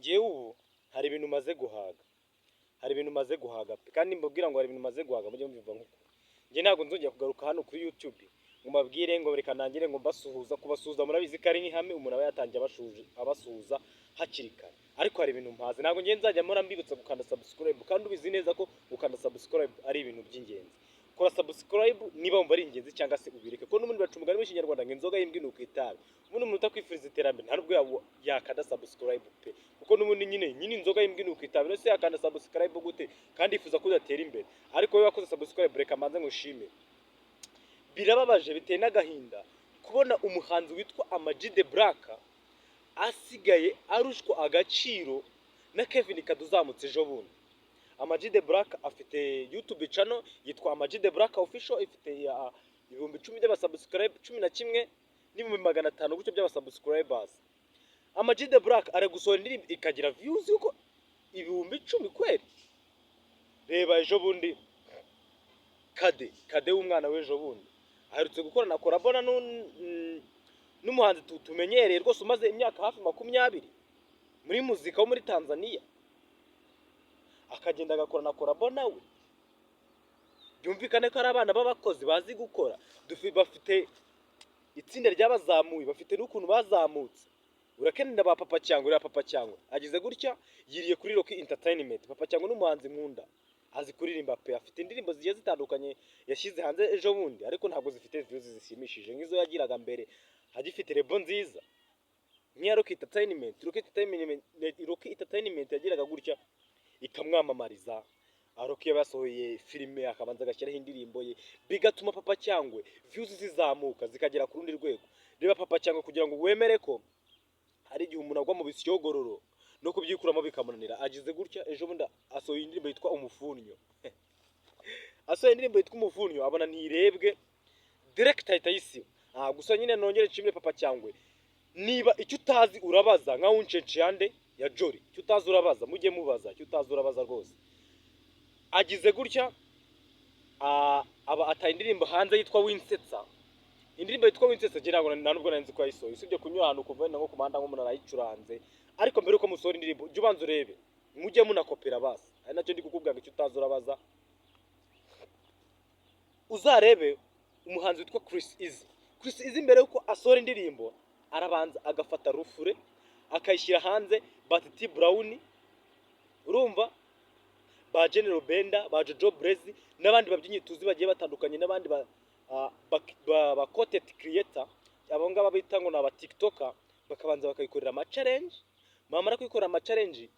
Ngewe ubu hari ibintu maze guhaga, hari ibintu maze guhaga pe. Kandi mbabwira ngo hari ibintu maze guhaga, mujye mubyumva nk'uko. Njye ntabwo nzongera kugaruka hano kuri YouTube ngo mbabwire ngo reka nangire ngo mbasuhuza. Kubasuhuza murabizi ko ari nk'ihame, umuntu aba yatangiye abasuhuza hakiri kare. Ariko hari ibintu mpazi, ntabwo ngiye nzajya mpora mbibutsa gukanda subscribe, kandi ubizi neza ko gukanda subscribe ari ibintu by'ingenzi. Kora subscribe niba wumva ari ingenzi, cyangwa se ubireke, kuko n'ubundi baca umugani w'Ikinyarwanda ngo inzoga y'imbwa inuka itabi. Ubundi umuntu utakwifuriza iterambere nta nubwo yakanda subscribe pe, kuko n'ubundi nyine inzoga y'imbwa inuka itabi. None se yakanda subscribe gute kandi yifuza ko udatera imbere? Ariko wowe wakoze subscribe, reka mbanze ngushimire. Birababaje, biteye n'agahinda kubona umuhanzi witwa Ama G The Black asigaye arushwa agaciro na Kevin Kade uzamutse ejo bundi. Ama G The Black afite YouTube channel yitwa Ama G The Black Official, ifite 10,000 by'abasubscribe, 11,500 gutyo by'abasubscribers. Ama G The Black ari gusohora indirimbo ikagira views yuko 10,000 kweri. Reba ejo bundi Kade w'umwana w'ejo bundi aherutse gukorana collabo n'umuhanzi tumenyereye rwose umaze imyaka hafi 20 muri muzika wo muri Tanzania, akagenda agakorana collabo nawe. Byumvikane ko ari abana b'abakozi bazi gukora. Bafite itsinda ryabazamuye, bafite n'ukuntu bazamutse. Urakenera ba Papa Cyangwe. Uriya Papa Cyangwe agize gutya yiriye kuri Rocky Entertainment. Papa Cyangwe n'umuhanzi nkunda, azi kuririmba pe. Afite indirimbo zigiye zitandukanye yashyize hanze ejo bundi, ariko ntabwo zifite views zishimishije nk'izo yagiraga mbere agifite label nziza nk'iya Rocky Entertainment. Rocky Entertainment, Rocky Entertainment yagiraga gutya ikamwamamariza. Rocky yaba yasohoye filime, akabanza agashyiraho indirimbo ye, bigatuma Papa Cyangwe views zizamuka zikagera ku rundi rwego. Reba Papa Cyangwe, kugira ngo wemere ko hari igihe umuntu agwa mu bisyogororo no kubyikuramo bikamunanira. Agize gutya ejo bundi asohoye indirimbo yitwa Umufunyo. Asohoye indirimbo yitwa Umufunyo, abona ntirebwe, direct ahita ayisiba. Ah, gusa nyine nongere nshimire Papa Cyangwe. Niba icyo utazi urabaza, nka Uncenchiyande ya Jolly, icyo utazi urabaza, mujye mubaza, icyo utazi urabaza rwose. Agize gutya aba ataye indirimbo hanze yitwa Winsetsa. Indirimbo yitwa Winsetsa ngira ngo nta nubwo nari nzi ko yayisohoye, usibye kunyura ahantu kuva wenda nko ku muhanda nk'umuntu arayicuranze. Ariko mbere yuko musohora indirimbo, jya ubanza urebe, mujye munakopera basi. Ari nacyo ndi kukubwira ngo icyo utazi urabaza. Uzarebe umuhanzi witwa Chris Easy. Chris Easy mbere yuko asohora indirimbo arabanza agafata rufure akayishyira hanze, ba Titi Brown, urumva, ba General Benda, ba Jojo Brezi n'abandi babyinnyi tuzi bagiye batandukanye, n'abandi ba content creator, abo ngabo bita ngo ni aba TikToker, bakabanza bakayikorera ama challenge. Bamara kuyikorera ama challenge,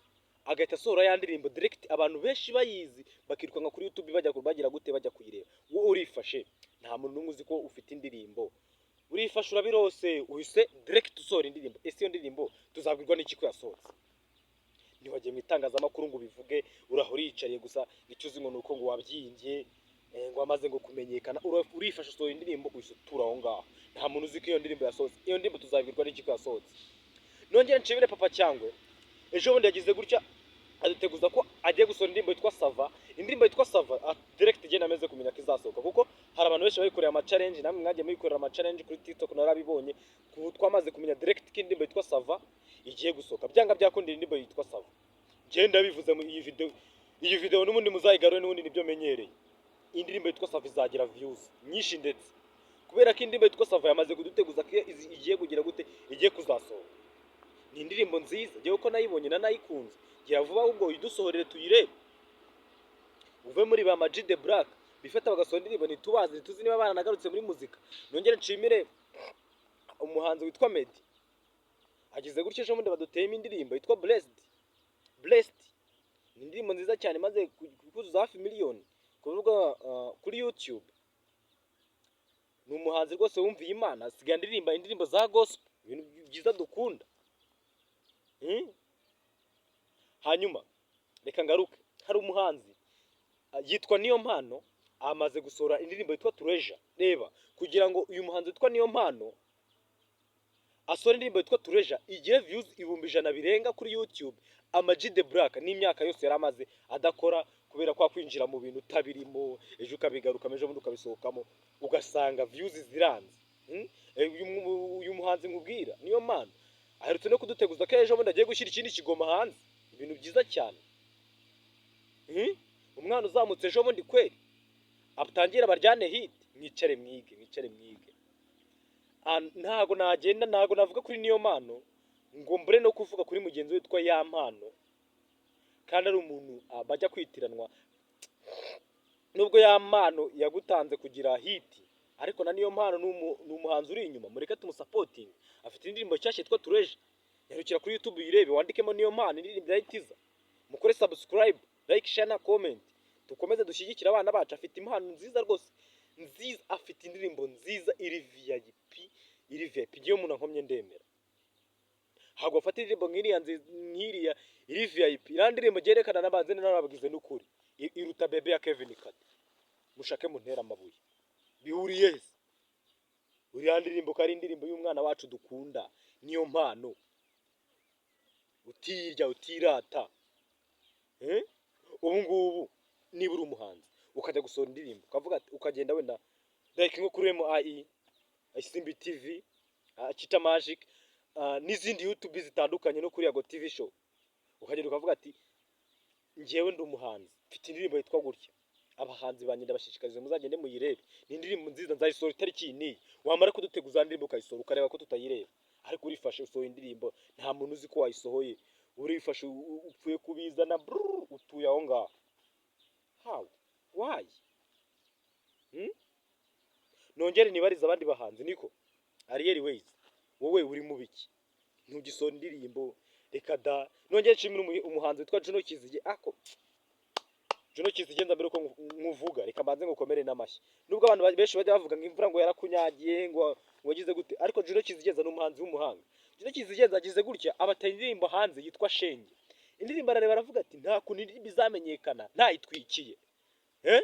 agahita asohora ya ndirimbo direct, abantu benshi bayizi, bakirukanka kuri YouTube bajya bagira gute, bajya kuyireba. Wowe urifashe, nta muntu n'umwe uzi ko ufite indirimbo, urifashe urabirose, uhise direct usohora indirimbo. Ese iyo ndirimbo tuzabwirwa n'iki ko yasohotse? Ntiwagiye mu itangazamakuru ngo ubivuge, uraho uriyicariye gusa, icyo uzi ngo ni uko ngo wabyimbye, ngo wamaze ngo kumenyekana. Urifashe usohora indirimbo, uhise utura aho ngaho, nta muntu uzi ko iyo ndirimbo yasohotse. Iyo ndirimbo tuzabwirwa n'iki ko yasohotse? Nongere nshimire Papa Cyangwe. Ejo bundi yagize gutya aduteguza ko agiye gusohora indirimbo yitwa Sava. Indirimbo yitwa Sava, direct igenda amaze kumenya ko izasohoka, kuko hari abantu benshi bayikoreye ama challenge. Namwe mwagiye muyikorera ama challenge kuri TikTok, narabibonye. Kubu twamaze kumenya direct ko indirimbo yitwa Sava igiye gusohoka. Byanga byakundira indirimbo yitwa Sava, ngenda bivuze mu iyi video. Iyi video n'ubundi muzayigarure, n'ubundi nibyo menyereye. Indirimbo yitwa Sava izagira views nyinshi, ndetse kubera ko indirimbo yitwa Sava yamaze kuduteguza ko igiye kugira gute, igiye kuzasohoka. Ni indirimbo nziza, ngewe ko nayibonye nanayikunze. Gira vuba ahubwo uyidusohorere tuyirebe, uve muri ba Ama G The Black bifata bagasohora indirimbo ntitubazi, ntituzi niba baranagarutse muri muzika. Nongere nshimire umuhanzi witwa Meddy. Agize gutya ejo bundi baduteyemo indirimbo yitwa Blessed. Blessed ni indirimbo nziza cyane, imaze kuzuza hafi miliyoni kuvuga kuri YouTube. Ni umuhanzi rwose wumviye Imana, asigaye aririmba indirimbo za gospel, ibintu byiza dukunda. Hanyuma reka ngaruke, hari umuhanzi yitwa Niyo Mpano, amaze gusohora indirimbo yitwa Treasure. Reba, kugira ngo uyu muhanzi witwa Niyo Mpano asohora indirimbo yitwa Treasure igire views 100,000 birenga kuri YouTube, Ama G The Black n'imyaka yose yari amaze adakora kubera kwa kwinjira mu bintu utabirimo, ejo ukabigarukamo, ejo bundi ukabisohokamo, ugasanga views ziranze. Uyu muhanzi nkubwira Niyo Mpano Aherutse no kuduteguza ko ejo bundi agiye gushyira ikindi kigoma hanze, ibintu byiza cyane. Umwana uzamutse ejo bundi kweri atangira baryane hit. Mwicare mwige, mwicare mwige. Ntago nagenda, ntago navuga kuri Niyo Mpano ngo mbure no kuvuga kuri mugenzi we witwa Ya Mpano, kandi ari umuntu bajya kwitiranwa. Nubwo Ya Mpano yagutanze kugira hit, ariko na Niyo Mpano ni umuhanzi uri inyuma, mureke tumusapotinge. Afite indirimbo nshyashya yitwa Tureje, nyarukira kuri YouTube uyirebe, wandikemo Niyo Mpano, indirimbo irahita. Mukore subscribe, like, share na comment, dukomeze dushyigikire abana bacu. Afite impano nziza rwose, nziza. Afite indirimbo nziza iri VIP, iri VIP. Iyo umuntu ankomye ndemera. Ntabwo bafata indirimbo nk'iriya nziza, nk'iriya iri VIP. Iriya ndirimbo ryerekana n'abanze n'ababwize n'ukuri, iruta Bebe ya Kevin Kade. Mushake muntere amabuye, bihuriye he se? Uriya ndirimbo ko ari indirimbo y'umwana wacu dukunda, Niyo Mpano, utirya utirata. Eh? Ubu ngubu niba uri umuhanzi ukajya gusohora indirimbo, ukavuga ukagenda wenda like nko kuri MIE, Isimbi TV, Chita Magic, n'izindi YouTube zitandukanye, no kuri Yago TV Show, ukagenda ukavuga ati: "Njyewe ndi umuhanzi, mfite indirimbo yitwa gutya, abahanzi banjye ndabashishikariza muzagende muyirebe, ni indirimbo nziza, nzayisohora itariki iyi n'iyi." Wamara kuduteguza indirimbo ukayisohora, ukareba ko tutayireba. Ariko urifashe usohoye indirimbo, nta muntu uzi ko wayisohoye, urifashe upfuye kubizana brrr, utuye aho ngaho. How? Why? Nongere nibarize abandi bahanzi, niko Ariel Wayz, wowe uri mu biki? Ntugisohora indirimbo, reka da. Nongere nshimire umuhanzi witwa Juno Kizige. Ako Juno Kizigenza, mbere uko nkuvuga, reka mbanze ngukomere n'amashyi. Nubwo abantu benshi bajya bavuga ngo imvura ngo yarakunyagiye, ngo wagize gute, ariko Juno Kizigenza ni umuhanzi w'umuhanga. Juno Kizigenza agize gutya abateye indirimbo hanze yitwa Shenge. Indirimbo arareba aravuga ati: "Nta kuntu indirimbo izamenyekana ntayitwikiye." Eh,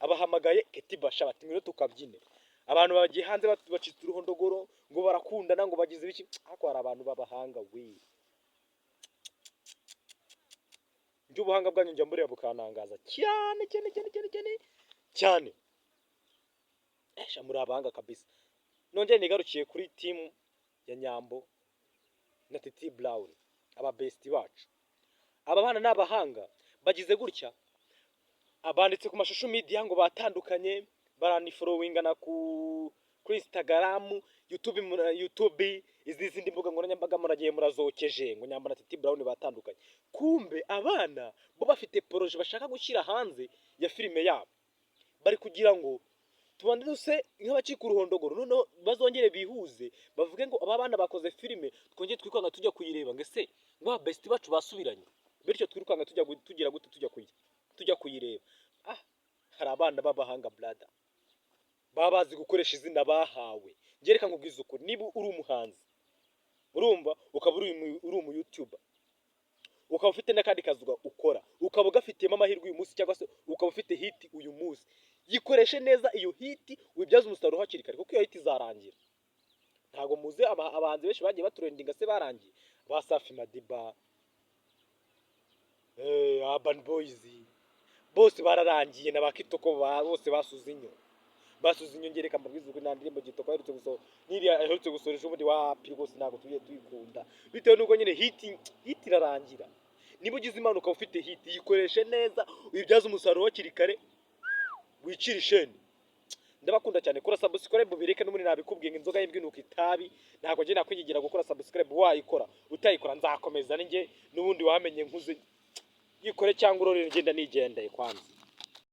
abahamagaye Keti Basha bati: "Ngwino tukabyine." Abantu bagiye hanze bacitse uruhondogoro ngo barakundana, ngo bagize ibiki. Ariko hari abantu b'abahanga we. Njye ubuhanga bwanyu njya mbureba bukanangaza cyane cyane cyane cyane cyane cyane. Esha, muri abahanga kabisa. Nongere nigarukiye kuri team ya Nyambo na Titi Brown, aba best bacu. Aba bana ni abahanga. Bagize gutya abanditse ku mashusho media ngo batandukanye, baranifollowingana kuri Instagram, YouTube, YouTube, izi zindi mbuga nkoranyambaga. Muragiye murazokeje ngo Nyambo na Titi Brown batandukanye. Kumbe abana bo bafite projet bashaka gushyira hanze ya filime yabo. Bari kugira ngo tubanze duse nk'abacika uruhondogoro, noneho bazongere bihuze, bavuge ngo aba bana bakoze filime, twongere twikanga tujya kuyireba, ngo ese ngo aba best bacu basubiranye? Bityo twirukanga tujya tugira gute, tujya kuyireba. Ah, hari abana b'abahanga brother, baba bazi gukoresha izina bahawe. Njye reka nkubwize ukuri, niba uri umuhanzi, urumva, ukaba uri umu YouTuber, ukaba ufite n'akandi kazi ukora, ukaba ugafitiyemo amahirwe uyu munsi, cyangwa se ukaba ufite hit uyu munsi, yikoreshe neza iyo hit, wibyaze umusaruro hakiri kare, kuko iyo hit izarangira. Ntabwo muzi abahanzi benshi bagiye batrendinga se barangiye? Ba Safi Madiba, Urban Boys, bose bararangiye, na ba Kitoko bose basuze inyo, basuze inyo. Reka mbabwize ukuri, nta ndirimbo Kitoko aherutse gusohora n'iriya aherutse gusohora ejo bundi, wapi rwose, ntabwo tugiye tuyikunda, bitewe n'uko nyine hit irarangira. Niba ugize Imana ukaba ufite hit, yikoreshe neza, uyibyaze umusaruro hakiri kare, wicire isheni. Ndabakunda cyane. Kora subscribe bireke, n'ubundi nabikubwiye ngo inzoga y'imbwa inuka itabi. Ntabwo njye nakwingingira gukora subscribe, wayikora utayikora nzakomeza ninjye n'ubundi wamenye nkuze. Yikore cyangwa urorere, ngenda nigendeye kwanza.